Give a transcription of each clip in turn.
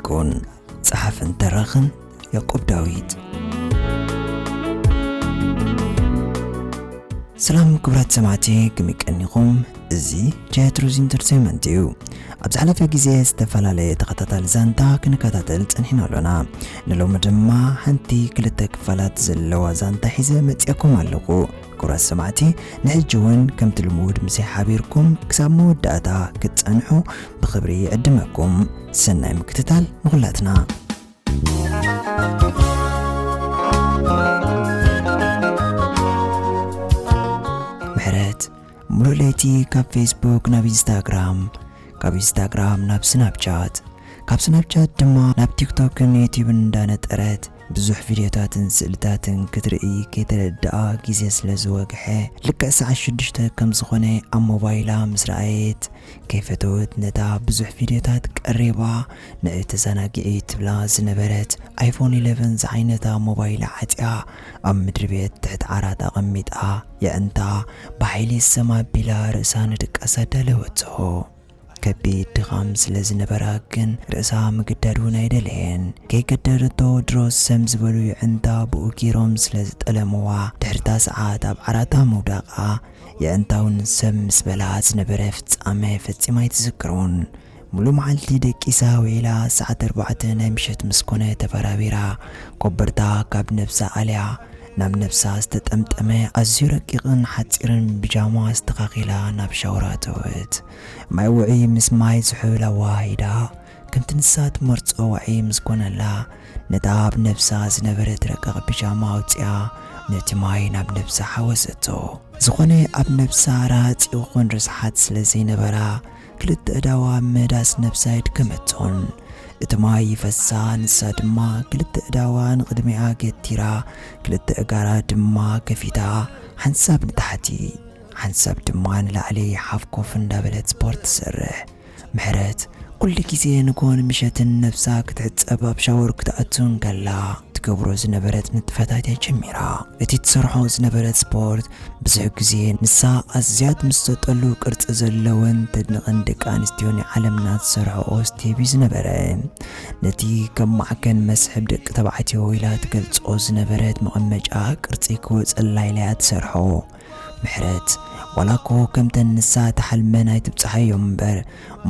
ይኹን። ጸሓፍን ተራኽን ያዕቆብ ዳዊት። ሰላም ክቡራት ሰማዕቲ፣ ከመይ ቀኒኹም? እዚ ጃያት ሩዝ ኢንተርቴይንመንት እዩ። ኣብ ዝሓለፈ ግዜ ዝተፈላለየ ተኸታታሊ ዛንታ ክንከታተል ጸኒሕና ኣሎና። ንሎሚ ድማ ሓንቲ ክልተ ክፋላት ዘለዋ ዛንታ ሒዘ መጺኣኩም ኣለኹ። ክቡራት ሰማዕቲ፣ ንሕጂ እውን ከምቲ ልሙድ ምሳይ ሓቢርኩም ክሳብ መወዳእታ ክትጸንሑ ብኽብሪ ይዕድመኩም። ሰናይ ምክትታል ንኹላትና። ምሕረት፣ ሙሉእ ለይቲ ካብ ፌስቡክ ናብ ኢንስታግራም፣ ካብ ኢንስታግራም ናብ ስናፕቻት፣ ካብ ስናፕቻት ድማ ናብ ቲክቶክን ዩቲዩብን እንዳነጠረት ብዙሕ ቪድዮታትን ስእልታትን ክትርኢ ከይተረድኣ ግዜ ስለ ዝወግሐ፣ ልክዕ ሰዓት ሽዱሽተ ከም ዝኾነ ኣብ ሞባይላ ምስ ረኣየት፣ ከይፈተወት ነታ ብዙሕ ቪድዮታት ቀሪባ ንዕይ ተዘናጊዒ ትብላ ዝነበረት ኣይፎን ኢለቨን ዝዓይነታ ሞባይላ ዓጽያ ኣብ ምድሪ ቤት ትሕቲ ዓራት ኣቐሚጣ የዕንታ ብሓይሊ ሰም ኣቢላ ርእሳ ንድቃሳ ኣዳለወቶ። ከቢድ ድኻም ስለ ዝነበራ ግን ርእሳ ምግዳድ እውን ኣይደለየን። ከይገደደቶ ድሮ ሰም ዝበሉ የዕንታ ብኡ ጌሮም ስለ ዝጠለምዋ ድሕርታ ሰዓት ኣብ ዓራታ ምውዳቓ የዕንታ እውን ሰም ምስ በላ ዝነበረ ፍጻመ ፈጺማ ኣይትዝክሮን። ሙሉ መዓልቲ ደቂሳ ውዒላ ሰዓት ኣርባዕተ ናይ ምሸት ምስ ኮነ ተፈራቢራ ኮበርታ ካብ ነብሳ ኣልያ ናብ ነብሳ ዝተጠምጠመ ኣዝዩ ረቂቕን ሓጺርን ብጃማ ኣስተኻኺላ ናብ ሻወር ኣተወት። ማይ ውዑይ ምስ ማይ ዝሑል ኣወሃሂዳ ከምቲ ንሳ ትመርጾ ዋዒ ምስ ኮነላ ነታ ኣብ ነብሳ ዝነበረት ረቃቕ ብጃማ ኣውጺኣ ነቲ ማይ ናብ ነብሳ ሓወሰቶ። ዝኾነ ኣብ ነብሳ ረሃጽ ይኹን ርስሓት ስለ ዘይነበራ ክልተ እዳዋ ኣብ ምህዳስ ነብሳ የድከመቶን። እቲ ማይ ይፈሳ፣ ንሳ ድማ ክልተ እዳዋ ንቕድሚኣ ገቲራ ክልተ እጋራ ድማ ከፊታ ሓንሳብ ንታሕቲ ሓንሳብ ድማ ንላዕሊ ሓፍ ኮፍ እንዳበለት ስፖርት ትሰርሕ። ምሕረት ኩሉ ግዜ ንግሆን ምሸትን ነብሳ ክትሕጸብ ኣብ ሻወር ክትኣቱ እንከላ ትገብሮ ዝነበረት ንጥፈታት እያ ጀሚራ። እቲ ትሰርሖ ዝነበረት ስፖርት ብዙሕ ግዜ ንሳ ኣዝያ ትምሰጠሉ ቅርጺ ዘለወን ተድንቐን ደቂ ኣንስትዮ ናይ ዓለምና ዝሰርሕኦ ስቴፕ እዩ ዝነበረ። ነቲ ከም ማዕከን መስሕብ ደቂ ተባዕትዮ ኢላ ትገልጾ ዝነበረት መቐመጫ ቅርጺ ክወጸላ ኢላ እያ ትሰርሖ። ምሕረት ዋላ እኮ ከምተን ንሳ ትሓልመን ኣይትብጽሓዮም እምበር፣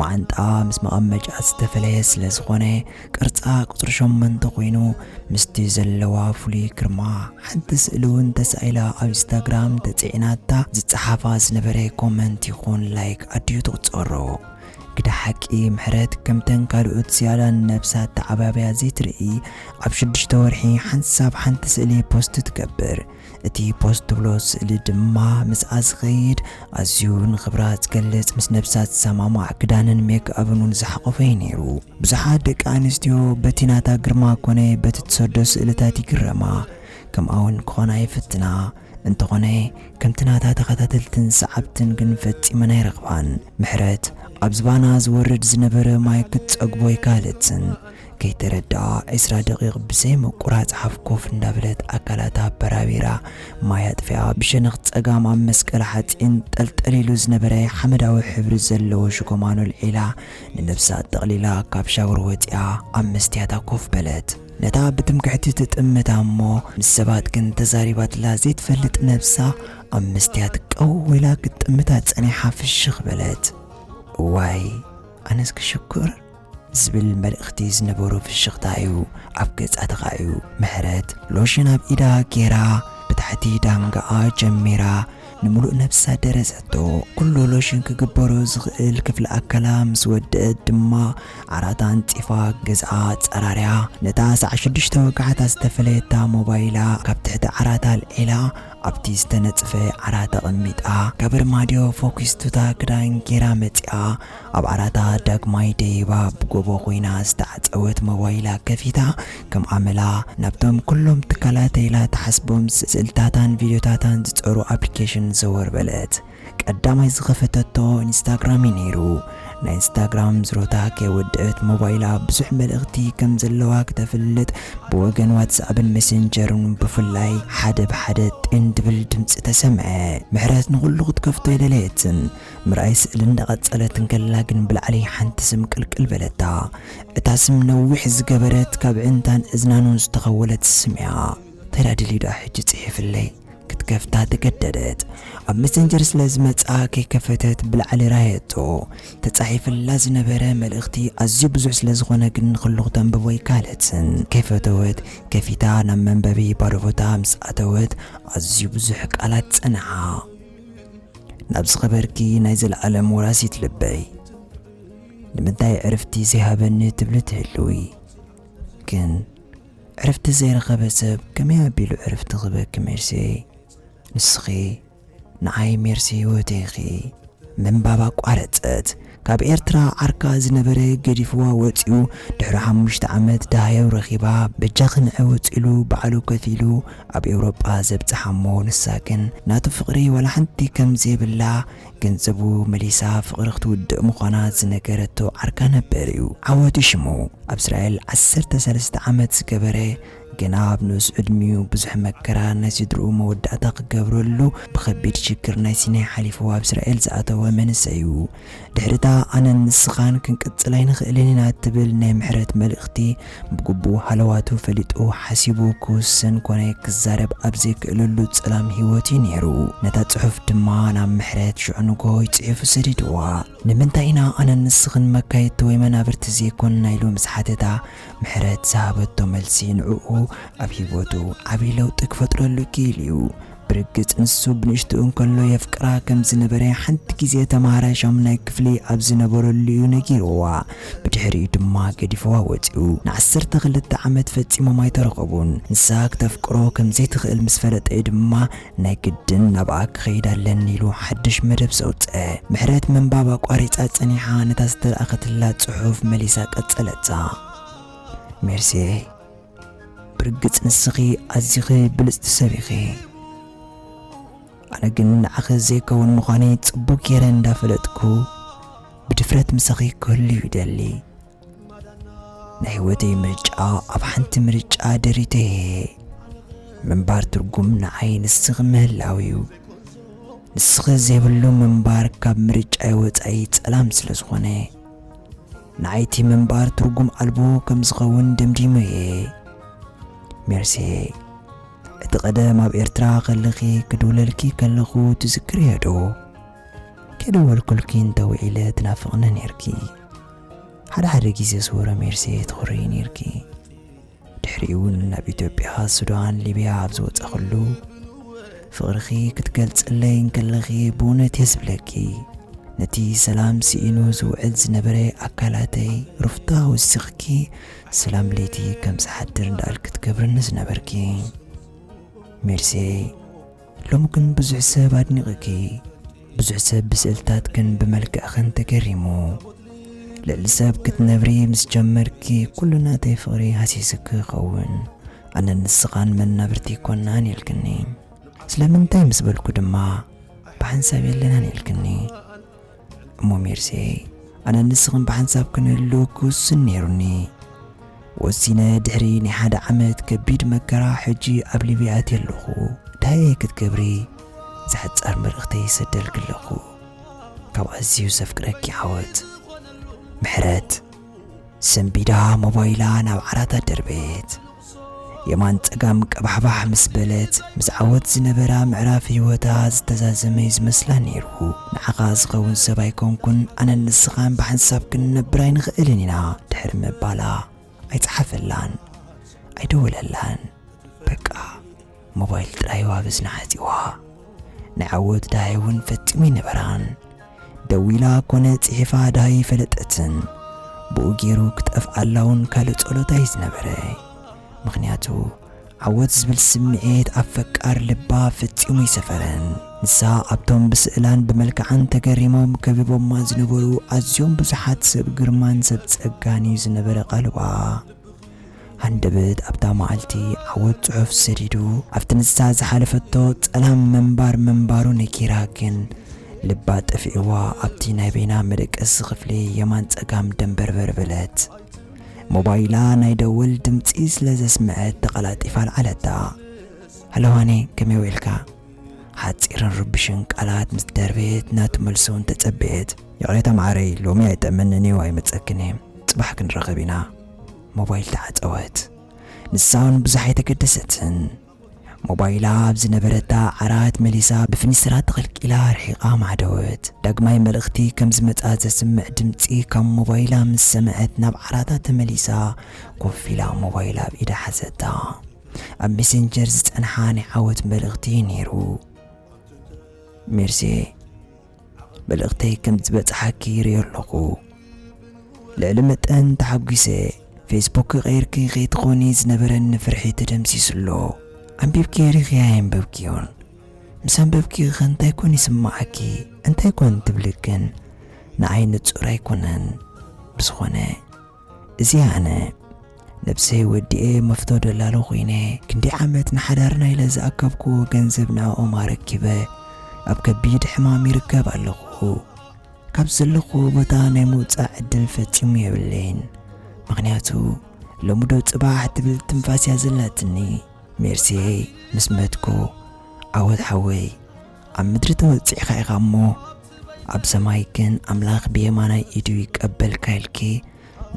መዓንጣ ምስ መቐመጫ ዝተፈለየ ስለ ዝኾነ፣ ቅርጻ ቁጽሪ ሸሞንተ ኮይኑ፣ ምስቲ ዘለዋ ፍሉይ ግርማ፣ ሓንቲ ስእሊ እውን ተሳኢላ ኣብ ኢንስታግራም ተጽዒናታ ዝጸሓፋ ዝነበረ ኮመንት ይኹን ላይክ ኣድዩ ትቑጸሮ። ግዳ ሓቂ ምሕረት ከምተን ካልኦት ዝያዳ ንነብሳ ኣተዓባብያ ዘይትርኢ፣ ኣብ ሽዱሽተ ወርሒ ሓንሳብ ሓንቲ ስእሊ ፖስት ትገብር። እቲ ፖስት ትብሎ ስእሊ ድማ ምስኣ ዝኸይድ ኣዝዩ ንኽብራ ዝገልጽ ምስ ነብሳ ዝሰማማዕ ክዳንን ሜክኣፕን እውን ዝሓቖፈ እዩ ነይሩ። ብዙሓት ደቂ ኣንስትዮ በቲ ናታ ግርማ ኮነ በቲ ትሰዶ ስእልታት ይግረማ፣ ከምኣ እውን ክኾና ይፍትና። እንተኾነ ከምቲ ናታ ተኸታተልትን ሰዓብትን ግን ፈጺመን ኣይረኽባን። ምሕረት ኣብ ዝባና ዝወርድ ዝነበረ ማይ ክትጸግቦ ኣይከኣለትን። ከይተረድኣ ዒስራ ደቂቕ ብዘይ ምቁራጽ ሓፍ ኮፍ እንዳበለት ኣካላታ ኣበራቢራ ማይ ኣጥፊኣ ብሸነኽ ጸጋም ኣብ መስቀል ሓጺን ጠልጠል ኢሉ ዝነበረ ሓመዳዊ ሕብሪ ዘለዎ ሽጎማኖ ኣልዒላ ንነብሳ ጠቕሊላ ካብ ሻወር ወጺኣ ኣብ መስትያታ ኮፍ በለት። ነታ ብትምክሕቲ ትጥምታ እሞ ምስ ሰባት ግን ተዛሪባትላ ዘይትፈልጥ ነብሳ ኣብ መስትያት ቀው ኢላ ክትጥምታ ጸኒሓ ፍሽኽ በለት። እዋይ ኣነስ ክሽኩር ዝብል መልእኽቲ ዝነበሮ ፍሽኽታ እዩ ኣብ ገጻ ተኻእዩ። ምሕረት ሎሽን ኣብ ኢዳ ጌራ ብታሕቲ ዳንጋኣ ጀሚራ ንምሉእ ነብሳ ደረዘቶ። ኩሉ ሎሽን ክግበሮ ዝኽእል ክፍሊ ኣካላ ምስ ወደአት ድማ ዓራታ ኣንጺፋ ገዝኣ ኣጸራርያ ነታ ሰዓት ሽዱሽተ ወጋሕታ ዝተፈለየታ ሞባይላ ካብ ትሕቲ ዓራታ ኣልዒላ ኣብቲ ዝተነጽፈ ዓራት ኣቐሚጣ ካብ ኣርማድዮ ፎኪስ ቱታ ክዳን ጌራ መጺኣ ኣብ ዓራታ ዳግማይ ደይባ ብጎቦ ኮይና ዝተዓጸወት ሞባይላ ከፊታ ከም ኣመላ ናብቶም ኩሎም ትካላት ኢላ ትሓስቦም ስእልታታን ቪድዮታታን ዝጸሩ ኣፕሊኬሽን ዘወር በለት። ቀዳማይ ዝኸፈተቶ ኢንስታግራም እዩ ነይሩ። ናይ ኢንስታግራም ዝሮታ ከይወደአት ሞባይላ ብዙሕ መልእኽቲ ከም ዘለዋ ክተፍልጥ ብወገን ዋትስኣፕን ሜሴንጀርን ብፍላይ ሓደ ብሓደ ጢን ድብል ድምፂ ተሰምዐ። ምሕረት ንኹሉ ክትከፍቶ ኣይደለየትን። ምርኣይ ስእሊ እንዳቐጸለት እንከላ ግን ብላዕሊ ሓንቲ ስም ቅልቅል በለታ። እታ ስም ነዊሕ ዝገበረት ካብ ዕንታን እዝናኑን ዝተኸወለት ስም እያ። ተዳድልዩ ደኣ ሕጂ ጽሒፍለይ ክትከፍታ ተገደደት። ኣብ መሰንጀር ስለ ዝመጽኣ ከይከፈተት ብላዕሊ ራየቶ። ተጻሒፍላ ዝነበረ መልእኽቲ ኣዝዩ ብዙሕ ስለ ዝኾነ ግን ንኹሉ ክተንብቦ ኣይከኣለትን። ከይፈተወት ከፊታ ናብ መንበቢ ባዶ ቦታ ምስ ኣተወት ኣዝዩ ብዙሕ ቃላት ጸንሓ። ናብ ዝኸበርኪ ናይ ዘለኣለም ወራሲት ልበይ፣ ንምንታይ ዕርፍቲ ዘይሃበኒ ትብሊ ትህልዊ? ግን ዕርፍቲ ዘይረኸበ ሰብ ከመይ ኣቢሉ ዕርፍቲ ክበኪ ሜርሲ? ንስኺ ንዓይ ሜርሲ ህይወተይ ኢኺ። ምንባብ ኣቋረጸት። ካብ ኤርትራ ዓርካ ዝነበረ ገዲፍዋ ወጺኡ ድሕሪ ሓሙሽተ ዓመት ደሃዩ ረኺባ በጃኺ ንዐ ውጽ ኢሉ ባዕሉ ከፊሉ ኣብ ኤውሮጳ ዘብጽሓ እሞ ንሳ ግን ናቱ ፍቕሪ ዋላ ሓንቲ ከም ዘይብላ ገንዘቡ መሊሳ ፍቕሪ ክትውድእ ምዃና ዝነገረቶ ዓርካ ነበር እዩ። ዓወቱ ሽሙ ኣብ እስራኤል ዓሰርተ ሰለስተ ዓመት ዝገበረ ገና ኣብ ንኡስ ዕድሚኡ ብዙሕ መከራ ናይ ስድርኡ መወዳእታ ክገብረሉ ብኸቢድ ሽግር ናይ ሲናይ ሓሊፉ ኣብ እስራኤል ዝኣተወ መንእሰይ እዩ። ድሕሪታ ኣነን ንስኻን ክንቅጽል ኣይንኽእልን ኢና ትብል ናይ ምሕረት መልእኽቲ ብግቡእ ሃለዋቱ ፈሊጡ ሓሲቡ ክውስን ኮነ ክዛረብ ኣብ ዘይክእለሉ ጸላም ህይወት እዩ ነይሩ። ነታ ጽሑፍ ድማ ናብ ምሕረት ሽዑ ንግሆ ይጽሒፉ ሰዲድዋ። ንምንታይ ኢና ኣነን ንስኽን መካየድቲ ወይ መናብርቲ ዘይኮንና ኢሉ ምስ ሓተታ ምሕረት ዝሃበቶ መልሲ ንዕኡ ኣብ ህይወቱ ዓብዪ ለውጢ ክፈጥረሉ ክኢሉ እዩ። ብርግጽ ንሱ ብንእሽትኡ እንከሎ የፍቅራ ከም ዝነበረ ሓንቲ ግዜ ተማሃራይ ሻሙናይ ክፍሊ ኣብ ዝነበረሉ እዩ ነጊርዋ። ብድሕሪኡ ድማ ገዲፍዋ ወጺኡ። ንዓሰርተ ክልተ ዓመት ፈጺሞም ኣይተረኸቡን። ንሳ ክተፍቅሮ ከም ዘይትኽእል ምስ ፈለጠ እዩ ድማ ናይ ግድን ናብኣ ክኸይድ ኣለኒ ኢሉ ሓድሽ መደብ ዘውጸ። ምሕረት ምንባብ ኣቋሪጻ ጸኒሓ ነታ ዝተላእኸትላ ጽሑፍ መሊሳ ቀጸለታ። ሜርሲ፣ ብርግጽ ንስኺ ኣዚኺ ብልጽቲ ሰብ ኢኺ። ኣነ ግን ንዓኺ ዘይከውን ምዃነይ ጽቡቕ ገይረ እንዳፈለጥኩ ብድፍረት ምሳኺ ክህሉ ይደሊ። ናይ ህይወተይ ምርጫ ኣብ ሓንቲ ምርጫ ደሪተየ። ምንባር ትርጉም ንዓይ ንስኺ ምህላው እዩ። ንስኺ ዘይብሉ ምንባር ካብ ምርጫይ ወጻኢ ጸላም ስለ ዝኾነ፣ ንዓይ እቲ ምንባር ትርጉም ኣልቦ ከም ዝኸውን ደምዲመ እየ። ሜርሲ፣ እቲ ቀደም ኣብ ኤርትራ ከለኺ ክድውለልኪ ከለኹ ትዝክርዮ ዶ? ከይደወልኩልኪ እንተውዒለ ትናፍቕኒ ኔርኪ። ሓደ ሓደ ግዜ ዝወረ ሜርሲ ትኹርይ ኔርኪ። ድሕሪኡ እውን ናብ ኢትዮጵያ፣ ሱዳን፣ ሊብያ ኣብ ዝወጻኹሉ፣ ፍቕርኺ ክትገልጽለይ እንከለኺ ብእውነት እየ ዝብለኪ። ነቲ ሰላም ስኢኑ ዝውዕል ዝነበረ ኣካላተይ ሩፍታ ወሲኽኪ ሰላም ለይቲ ከም ዝሓድር እንዳኣልኪ ትገብርኒ ዝነበርኪ። ሜርሲ፣ ሎሚ ግን ብዙሕ ሰብ ኣድኒቕኪ። ብዙሕ ሰብ ብስእልታትክን ብመልክዕኽን ተገሪሙ። ልዕሊ ሰብ ክትነብሪ ምስ ጀመርኪ ኩሉ ናተይ ፍቕሪ ሃሲስኪ ይኸውን። ኣነን ንስኻን መናብርቲ ኣይኮናን ኢልክኒ። ስለምንታይ ምስ በልኩ ድማ ብሓንሳብ የለናን ኢልክኒ። እሞ ሜርሲ፣ ኣነን ንስኽን ብሓንሳብ ክንህሉ ክውስን ነይሩኒ። ወሲነ ድሕሪ ናይ ሓደ ዓመት ከቢድ መከራ ሕጂ ኣብ ሊብያ ኣትየ ኣለኹ። እንታይ ክትገብሪ? እዛ ሓጻር መልእኽተይ ይሰደልኪ ኣለኹ። ካብ ኣዝዩ ዘፍቅረኪ ዓወት። ምሕረት ሰንቢዳ ሞባይላ ናብ ዓራት ኣደርበየት። የማን ጸጋም ቀባሕባሕ ምስ በለት፣ ምስ ዓወት ዝነበራ ምዕራፍ ህይወታ ዝተዛዘመ እዩ ዝመስላ ነይሩ። ንዓኻ ዝኸውን ሰብ ኣይኮንኩን፣ ኣነን ንስኻን ብሓንሳብ ክንነብር ኣይንኽእልን ኢና ድሕሪ ምባላ፣ ኣይጸሓፈላን፣ ኣይደወለላን። በቃ ሞባይል ጥራይ ኣብ እዝና ሓጺዋ። ናይ ዓወት ደሃይ እውን ፈጺሙ ኣይነበራን። ደዊላ ኮነ ጽሒፋ ደሃይ ኣይፈለጠትን። ብኡ ገይሩ ክጠፍኣላ እውን ካልእ ጸሎት ኣይዝነበረ። ምኽንያቱ ዓወት ዝብል ስምዒት ኣብ ፈቃር ልባ ፈጺሙ ኣይሰፈረን። ንሳ ኣብቶም ብስእላን ብመልክዓን ተገሪሞም ከቢቦማ ዝነበሩ ኣዝዮም ብዙሓት ሰብ ግርማን ሰብ ጸጋን እዩ ዝነበረ ቃልባ። ሃንደበት ኣብታ መዓልቲ ዓወት ጽሑፍ ሰዲዱ ኣብቲ ንሳ ዝሓለፈቶ ጸላም ምንባር ምንባሩ ነጊራ፣ ግን ልባ ጠፊእዋ ኣብቲ ናይ በይና መደቀሲ ክፍሊ የማን ጸጋም ደንበርበር በለት። ሞባይላ ናይ ደወል ድምጺ ስለ ዘስምዐት ተቐላጢፋ ኣልዓለታ። ሃሎ ሃኒ፣ ከመይ ውዒልካ? ሓጺርን ርቡሽን ቃላት ምስ ደርበየት ናቱ መልሲ እውን ተጸበየት። ይቕሬታ መዓረይ፣ ሎሚ ኣይጠመንን እዩ፣ ኣይመጸክን እየ። ጽባሕ ክንራኸብ ኢና። ሞባይል ተዓጸወት። ንሳ እውን ብዙሕ ኣይተገደሰትን። ሞባይላ ኣብ ዝነበረታ ዓራት መሊሳ ብፍኒስትራ ተቐልቂላ ርሒቓ ማዕደወት። ዳግማይ መልእኽቲ ከም ዝመጻ ዘስምዕ ድምጺ ካብ ሞባይላ ምስ ሰምዐት ናብ ዓራታ ተመሊሳ ኮፍ ኢላ ሞባይላ ኣብ ኢዳ ሓዘታ። ኣብ ሜሴንጀር ዝጸንሓ ናይ ዓወት መልእኽቲ ነይሩ። ሜርሲ፣ መልእኽተይ ከም ዝበጽሓኪ ይርእዮ ኣለኹ። ልዕሊ መጠን ተሓጒሰ። ፌስቡክ ቀይርኪ ከይትኾኒ ዝነበረኒ ፍርሒ ተደምሲሱ ኣሎ። ኣንቢብኪ ሪኺያ የንበብክዮን? ምስ ኣንበብኪ ኸ እንታይ ኮን ይስምዓኪ? እንታይ ኮን ትብልክን? ንዓይ ንጹር ኣይኮነን። ብዝኾነ፣ እዚ ኣነ ነብሰይ ወዲኤ መፍቶ ደላሎ ኮይነ፣ ክንዲ ዓመት ንሓዳርና ኢለ ዝኣከብኩዎ ገንዘብ ንዕኦም ኣረኪበ ኣብ ከቢድ ሕማም ይርከብ ኣለኹ። ካብ ዘለኹዎ ቦታ ናይ ምውጻእ ዕድል ፈጺሙ የብለይን። ምኽንያቱ ሎሚ ዶ ጽባሕ ትብል ትንፋስ እያ ዘላትኒ። ሜርሲየይ፣ ምስ መትኩ፣ ዓወት ሓወይ፣ ኣብ ምድሪ ተወጺዕካ ኢኻ እሞ፣ ኣብ ሰማይ ግን ኣምላኽ ብየማናይ ኢዱ ይቀበልካ ኢልኪ፣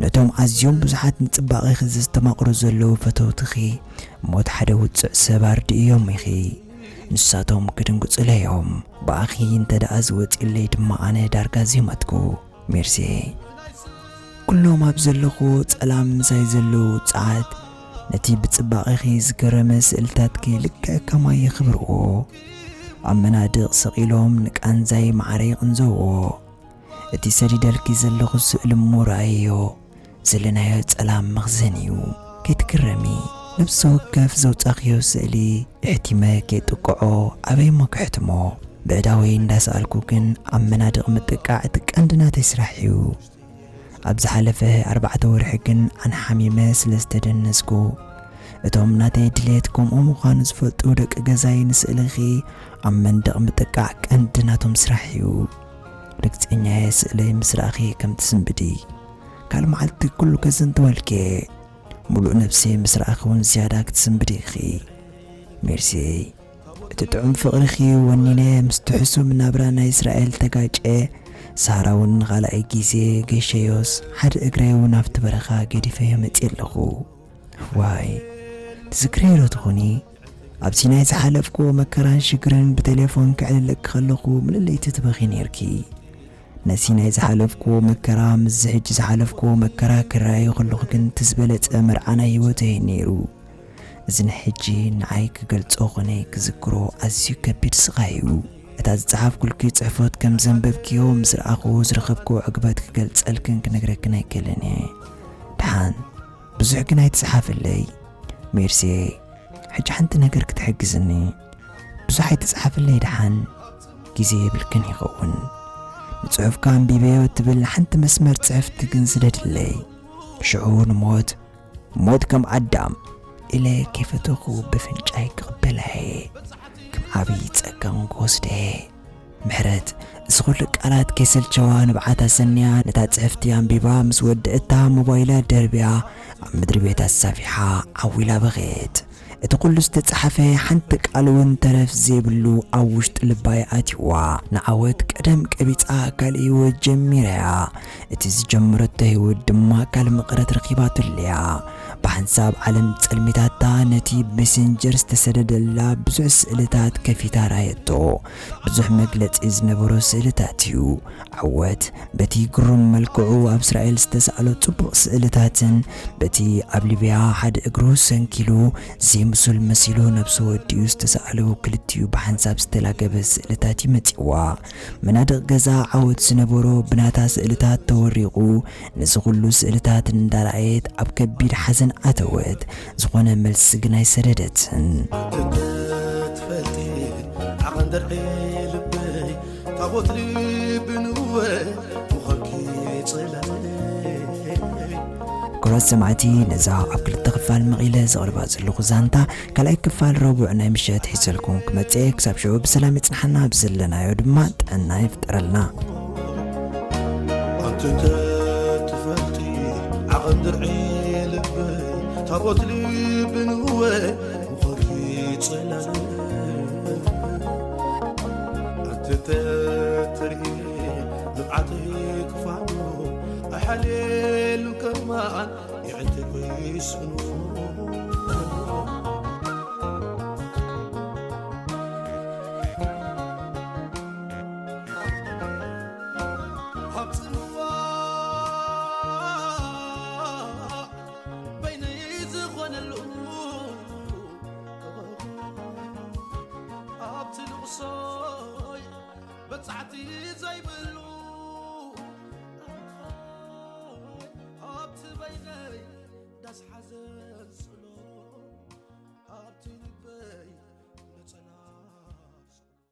ነቶም ኣዝዮም ብዙሓት ንጽባቐኺ ዘስተማቕሩ ዘለዉ ፈተውትኺ፣ ሞት ሓደ ውጹዕ ሰብ ኣርድእዮም ኢኺ። ንሳቶም ክድንግጹለይ እዮም። ብኣኺ እንተ ደኣ ዝወጽኡለይ ድማ ኣነ ዳርጋ ዘይሞትኩ። ሜርሲየይ። ኩሎም ኣብ ዘለኹዎ ጸላም ምሳይ ዘለዉ ጸዓት፣ ነቲ ብጽባቐኺ ዝገረመ ስእልታትኪ ልክዕ ከማይ የኽብርዎ። ኣብ መናድቕ ሰቒሎም ንቃንዛይ ማዕረ ይቕንዘዎ። እቲ ሰዲደልኪ ዘለኹ ስእሊ እሞ ረኣይዮ፣ ዘለናዮ ጸላም መኽዘን እዩ። ከይትግረሚ፣ ነፍሲ ወከፍ ዘውጻኽዮ ስእሊ ኣሕቲመ ከይጥቅዖ ኣበይ እሞ ከሕትሞ? ብዕዳወይ እንዳሰኣልኩ ግን ኣብ መናድቕ ምጥቃዕ እቲ ቀንዲ ናተይ ስራሕ እዩ። ኣብ ዝሓለፈ ኣርባዕተ ወርሒ ግን ኣንሓሚመ ስለ ዝተደነስኩ፣ እቶም ናተይ ድሌት ከምኡ ምዃኑ ዝፈልጡ ደቂ ገዛይ ንስእልኺ ኣብ መንደቕ ምጥቃዕ ቀንዲ ናቶም ስራሕ እዩ። ርግጸኛየ ስእለይ ምስ ረኣኺ ከም ትስንብዲ። ካልእ መዓልቲ ኩሉ ከዘንትወልኪ። ሙሉእ ነብሲ ምስ ረኣኺ እውን ዝያዳ ክትስንብዲ ኢኺ። ሜርሲየይ፣ እቲ ጥዑም ፍቕርኺ ወኒነ ምስቲ ሕሱም ናብራ ናይ እስራኤል ተጋጨ። ሳራ እውን ንኻልኣይ ግዜ ገሸዮስ ሓደ እግረይ እውን ኣብቲ በረኻ ገዲፈዮ መፅየ ኣለኹ። ዋይ፣ ትዝክረዮ ዶ ትኾኒ? ኣብ ሲናይ ዝሓለፍኩዎ መከራን ሽግርን ብቴሌፎን ክዕልለኪ ከለኹ ምልለይቲ ትበኺ ነይርኪ። ነቲ ናይ ዝሓለፍኩዎ መከራ ምስዚ ሕጂ ዝሓለፍኩዎ መከራ ክረኣዮ ከለኹ ግን እቲ ዝበለጸ መርዓ ናይ ህይወተይ እዩ ነይሩ። እዚ ንሕጂ ንዓይ ክገልጾ ኾነ ክዝክሮ ኣዝዩ ከቢድ ስቓይ እዩ። እታ ዝጸሓፍኩልኪ ጽሕፎት ከም ዘንበብክዮ ምስ ረኣኹ ዝረኸብክዎ ዕግበት ክገልጸልክን ክነግረክን ኣይክእልን እየ። ደሓን ብዙሕ ግን ኣይትጽሓፍለይ ሜርሲየይ። ሕጂ ሓንቲ ነገር ክትሕግዝኒ። ብዙሕ ኣይትጽሓፍለይ ደሓን፣ ግዜ የብልክን ይኸውን። ንጽሑፍካ ኣንቢበዮ እትብል ሓንቲ መስመር ጽሕፍቲ ግን ስደድለይ። ሽዑ ንሞት፣ ሞት ከም ኣዳም ኢለ ከይፈተኹ ብፍንጫይ ክቕበላ እየ። ከም ዓብዪ ጸጋን ክወስዶ እየ። ምሕረት፣ እዚ ኹሉ ቃላት ከይሰልቸዋ ንብዓታ ሰንያ ነታ ጽሕፍቲ ኣንቢባ ምስ ወድእታ ሞባይላ ደርብያ ኣብ ምድሪ ቤት ኣሳፊሓ ዓው ኢላ በኸየት። እቲ ኹሉ ዝተጻሕፈ ሓንቲ ቃል እውን ተረፍ ዘይብሉ ኣብ ውሽጢ ልባ እያ ኣትይዋ። ንዓወት ቀደም ቀቢጻ ካልእ ህይወት ጀሚራ እያ። እቲ ዝጀመረቶ ህይወት ድማ ካልእ መቐረት ረኺባትሉ እያ። ብሓንሳብ ዓለም ጸልሚታታ ነቲ ብሜሴንጀር ዝተሰደደላ ብዙሕ ስእልታት ከፊታ ረኣየቶ። ብዙሕ መግለጺ ዝነበሮ ስእልታት እዩ። ዓወት በቲ ግሩም መልክዑ ኣብ እስራኤል ዝተሳእሎ ጽቡቕ ስእልታትን በቲ ኣብ ሊብያ ሓደ እግሩ ሰንኪሉ ዘይምሱል መሲሉ ነብሱ ወዲኡ ዝተሳእሉ ክልቲኡ ብሓንሳብ ዝተላገበ ስእልታት ይመጽዋ። መናድቕ ገዛ ዓወት ዝነበሮ ብናታ ስእልታት ተወሪቑ፣ ነዚ ኹሉ ስእልታት እንዳረኣየት ኣብ ከቢድ ሓዘን ኣተወት። ዝኾነ መልሲ ግን ኣይሰደደትን። ትፈልጢ ዓቐን ደርዒ ልበይ፣ ታቦት ልቢ ንወ ምዃንኪ ጽላለይ። ክቡራት ሰማዕቲ፣ ነዛ ኣብ ክልተ ክፋል መቒለ ዘቕርባ ዘለኹ ዛንታ ካልኣይ ክፋል ረቡዕ ናይ ምሸት ሒዘልኩም ክመጽእ እየ። ክሳብ ሽዑ ብሰላም ይጽንሓና፣ ብዘለናዮ ድማ ጥዕና ይፍጠረልና። ኣንተ ተትፈልጢ ዓቐን ድርዒ ልበይ ታቦት ልቢ ንወ ምኾርኪ ጽላለ ኣንተ ተትርኢ ንብዓተይ ክፋሉ ኣሓልየሉ ከማን ይዕንተይ ኮይስኑ ሃብፅምዋ በይነይ ዝኾነሉ ኣብቲ ልቕሶይ በጻዕቲ ዘይብሉ ኣብቲ በይነይ ዳስ ሓዘ